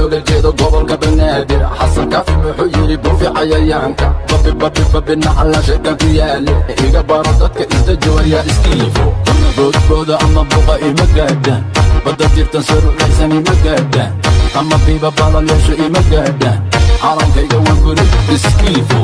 Looga jeedo gobolka Banaadir. Xasan Kaafi muxuu yidhi? Buufi cayayaanka, babi babi babi, nacala shaytaan ku yaale. Iga baro dadka isdajoorya iskiifo, boodbooda ama buqa ima gaadhaan, badda jirtan sarucaysan ima gaadhaan, ama biiba balal yeesho ima gaadhaan. Calankayga waan guri iskiifo,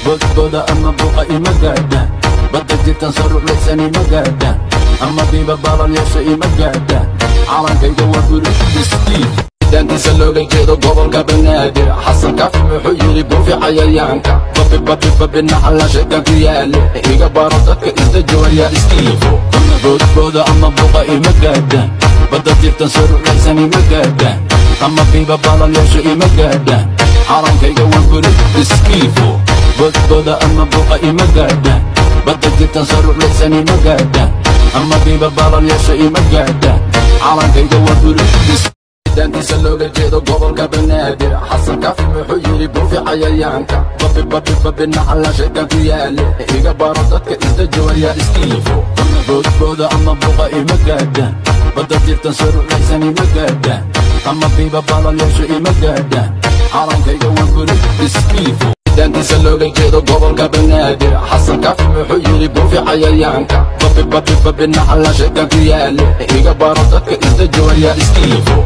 boodbooda ama buqa ima gaadhaan, badda jirtan sarucaysan ima gaadhaan, ama biiba balal yeesho ima gaadhaan. Calankayga waa guri iskiifo. Daantiisa looga jeedo gobolka Banaadir. Xasan Kaafi muxuu yidhi? Buufi cayayaanka, babi babi babi, nacala shaytaan ku yaale. Iga baro dadka isdajoorya iskiifo, boodbooda ama buqa ima gaadhaan, badda jirtan sarucaysan ima gaadhaan, ama biiba balal yeesho ima gaadhaan. Calankayga waan guri iskiifo, boodbooda ama buqa ima gaadhaan, badda jirtan sarucaysan ima gaadhaan, ama biiba balal yeesho ima gaadhaan. Calankayga waa guri. Daantiisa looga jeedo gobolka Banaadir. Xasan Kaafi muxuu yidhi? Buufi cayayaanka, babi babi babi, nacala shaytaan ku yaale. Iga baro dadka isdajoorya iskiifo, boodbooda ama buqa ima gaadhaan, badda jirtan sarucaysan ima gaadhaan, ama biiba balal yeesho ima gaadhaan. Calankayga waan guri iskiifo. Daantiisa looga jeedo gobolka Banaadir. Xasan Kaafi muxuu yidhi? Buufi cayayaanka, babi babi babi, nacala shaytaan ku yaale. Iga baro dadka isdajoorya iskiifo,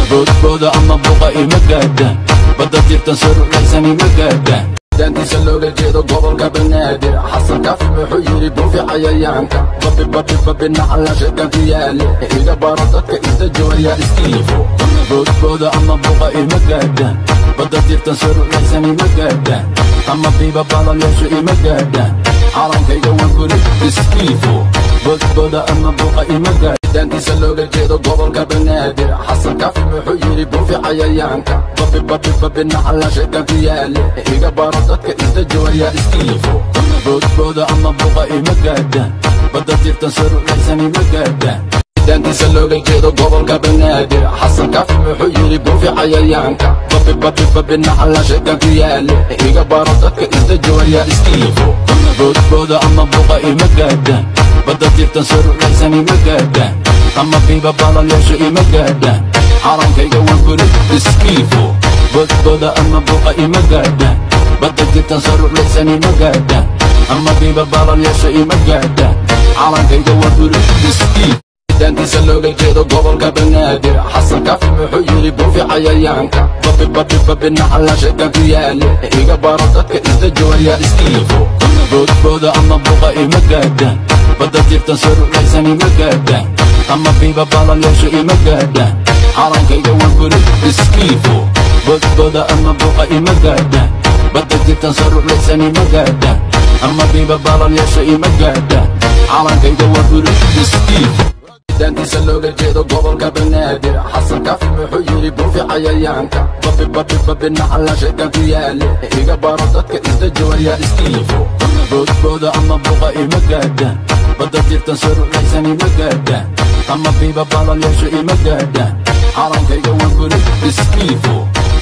boodbooda ama buqa ima gaadhaan, badda jirtan sarucaysan ima gaadhaan. Daantiisa looga jeedo gobolka Banaadir. Xasan Kaafi muxuu yidhi? Buufi cayayaanka, babi babi babi, nacala shaytaan ku yaale. Iga baro dadka isdajoorya iskiifo, boodbooda ama buqa ima gaadhaan, badda jirtan sarucaysan ima gaadhaan, ama biiba balal yeesho ima gaadhaan. Calankayga waan guri iskiifo, boodbooda ama buqa ima gaadhaan. Daantiisa looga jeedo gobolka Banaadir. Xasan Kaafi muxuu yidhi? Buufi cayayaanka, babi babi babi, nacala shaytaan ku yaale. Iga baro dadka isdajoorya iskiifo, boodbooda ama buqa ima gaadhaan, badda jirtan sarucaysan ima gaadhaan. Daantiisa looga jeedo gobolka Banaadir. Xasan Kaafi muxuu yidhi? Buufi cayayaanka, babi babi babi, nacala shaytaan ku yaale. Iga baro dadka isdajoorya iskiifo, boodbooda ama buqa ima gaadhaan, badda jirtan sarucaysan ima gaadhaan, ama biiba balal yeesho ima gaadhaan. Calankayga waan guri iskiifo, boodbooda ama buqa ima gaadhaan, badda jirtan sarucaysan ima gaadhaan, ama biiba balal yeesho ima gaadhaan. Calankayga waa guri iskiifo. Daantiisa looga jeedo gobolka Banaadir. Xasan Kaafi muxuu yidhi? Buufi cayayaanka, babi babi babi, nacala shaytaan ku yaale. Iga baro dadka isdajoorya iskiifo, boodbooda ama buqa ima gaadhaan, badda jirtan sarucaysan ima gaadhaan, ama biiba balal yeesho ima gaadhaan. Calankayga waan guri iskiifo, boodbooda ama buqa ima gaadhaan, badda jirtan sarucaysan ima gaadhaan, ama biiba balal yeesho ima gaadhaan. Calankayga waa guri iskiifo. Daantiisa looga jeedo gobolka Banaadir. Xasan Kaafi muxuu yidhi? Buufi cayayaanka, babi babi babi, nacala shaytaan ku yaale. Iga baro dadka isdajoorya iskiifo, boodbooda ama buqa ima gaadhaan, badda jirtan sarucaysan ima gaadhaan, ama biiba balal yeesho ima gaadhaan. Calankayga waan guri iskiifo,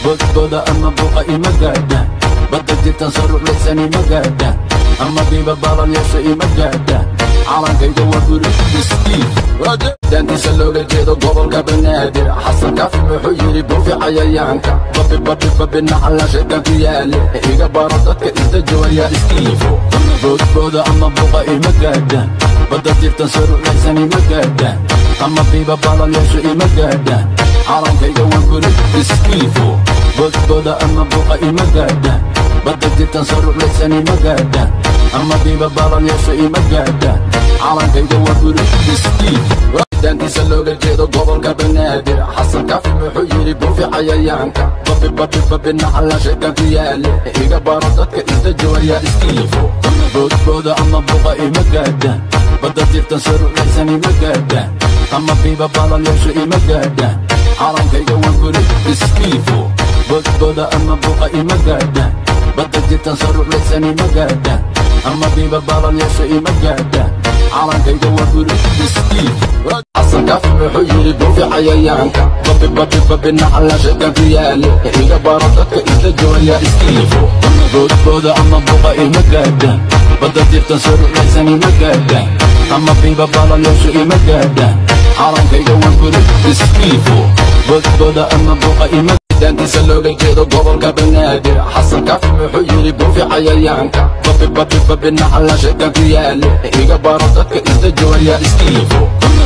boodbooda ama buqa ima gaadhaan, badda jirtan sarucaysan ima gaadhaan, ama biiba balal yeesho ima gaadhaan. Calankayga waa guri iskiifo. Daantiisa looga jeedo gobolka Banaadir. Xasan Kaafi muxuu yidhi? Buufi cayayaanka, babi babi babi, nacala shaytaan ku yaale. Iga baro dadka isdajoorya iskiifo, boodbooda ama buqa ima gaadhaan, badda jirtan sarucaysan ima gaadhaan, ama biiba balal yeesho ima gaadhaan. Calankayga waan guri iskiifo, boodbooda ama buqa ima gaadhaan, badda jirtan sarucaysan ima gaadhaan, ama biiba balal yeesho ima gaadhaan. Calankayga waa guri iskiifo. Daantiisa looga jeedo gobolka Banaadir. Xasan Kaafi muxuu yidhi? Buufi cayayaanka, babi babi babi, nacala shaytaan ku yaale. Iga baro dadka isdajoorya iskiifo, boodbooda ama buqa ima gaadhaan, badda jirtan sarucaysan ima gaadhaan, ama biiba balal yeesho ima gaadhaan. Calankayga waan guri iskiifo, boodbooda ama buqa ima gaadhaan, badda jirtan sarucaysan ima gaadhaan, ama biiba balal yeesho ima gaadhaan. Calankayga waa guri iskiifo. Xasan Kaafi muxuu yidhi? Buufi cayayaanka, babi babi babi, nacala shaytaan ku yaale. Iga baro dadka isdajoorya iskiifo, boodbooda ama buqa ima gaadhaan, badda jirtan sarucaysan ima gaadhaan, ama biiba balal yeesho ima gaadhaan. Calankayga waan guri iskiifo, boodbooda ama buqa ima. Daantiisa looga jeedo gobolka Banaadir, Xasan Kaafi muxuu yidhi? Buufi cayayaanka, babi babi babi, nacala shaytaan ku yaale. Iga baro dadka isdaji, iskiifo.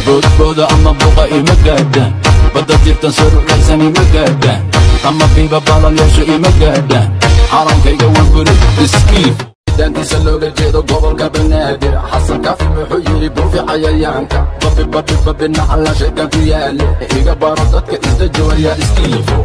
Boodbooda ama buqa ima gaadhaan, badda jirtan sarulaysan ima gaadhaan, ama biiba balalyasho ima gaadhaan. Calankayga waan buri, iskiif. Daantiisa looga jeedo gobolka Banaadir, Xasan Kaafi muxuu yidhi? Buufi cayayaanka, babi babi babi, nacala shaytaan ku yaale. Iga baro dadka isdaji, iskiifo.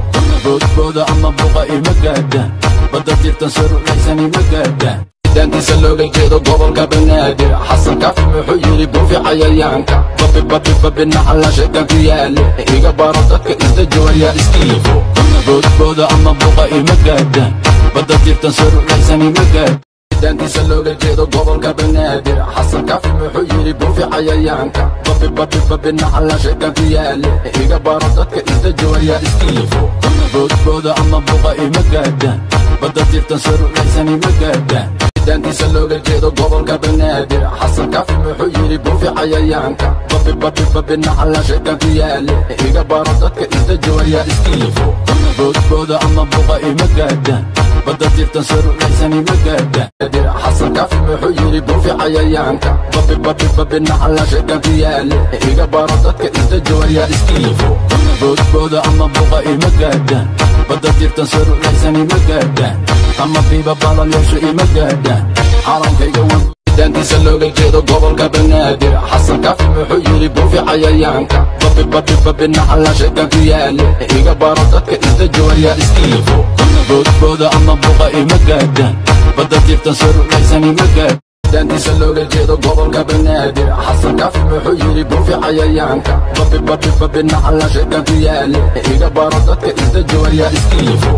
Boodbooda ama buqa ima gaadhaan, badda jirtan sarulaysan ima gaadhaan. Daantiisa looga jeedo gobolka Banaadir, Xasan Kaafi muxuu yidhi? Buufi cayayaanka, babi babi babi, nacala shaytaan ku yaale. Iga baro dadka isdaji, iskiifo. Boodbooda ama buqa ima gaadhaan, badda jirtan sarulaysan ima gaadhaan. Daantiisa looga jeedo gobolka Banaadir, Xasan Kaafi muxuu yidhi? Buufi cayayaanka, babi babi babi, nacala shaytaan ku yaale. Iga baro dadka isdaji, iskiifo. Boodbooda ama buqa ima gaadhaan, badda jirtan sarulaysan ima gaadhaan. Daantiisa looga jeedo gobolka Banaadir, Xasan Kaafi muxuu yidhi? Buufi cayayaanka, babi babi babi, nacala shaytaan ku yaale. Iga baro dadka isdaji, iskiifo. Boodbooda ama buqa ima gaadhaan, badda jirtan sarulaysan ima gaadhaan. Xasan Kaafi muxuu yidhi? Buufi cayayaanka, babi babi babi, nacala shaytaan ku yaale. Iga baro dadka isdaji, iskiifo. Boodbooda ama buqa ima gaadhaan, badda jirtan sarulaysan ima gaadhaan, ama biiba balalyasho ima gaadhaan. Calankayga waan. Daantiisa looga jeedo gobolka Banaadir, Xasan Kaafi muxuu yidhi? Buufi cayayaanka, babi babi babi, nacala shaytaan ku yaale. Iga baro dadka isdaji, iskiifo. Boodbooda ama buqa ima gaadhaan, badda jirtan sarulaysan ima gaadhaan. Daantiisa looga jeedo gobolka Banaadir, Xasan Kaafi muxuu yidhi? Buufi cayayaanka, babi babi babi, nacala shaytaan ku yaale. Iga baro dadka isdaji, iskiifo.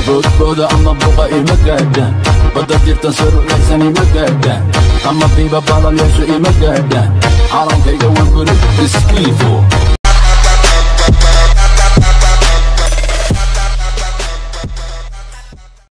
Boodbooda ama buqa ima gaadhaan, badda jirtan sarulaysan ima gaadhaan, ama biiba balalyasho ima gaadhaan. Calankayga waan buri, iskiifo.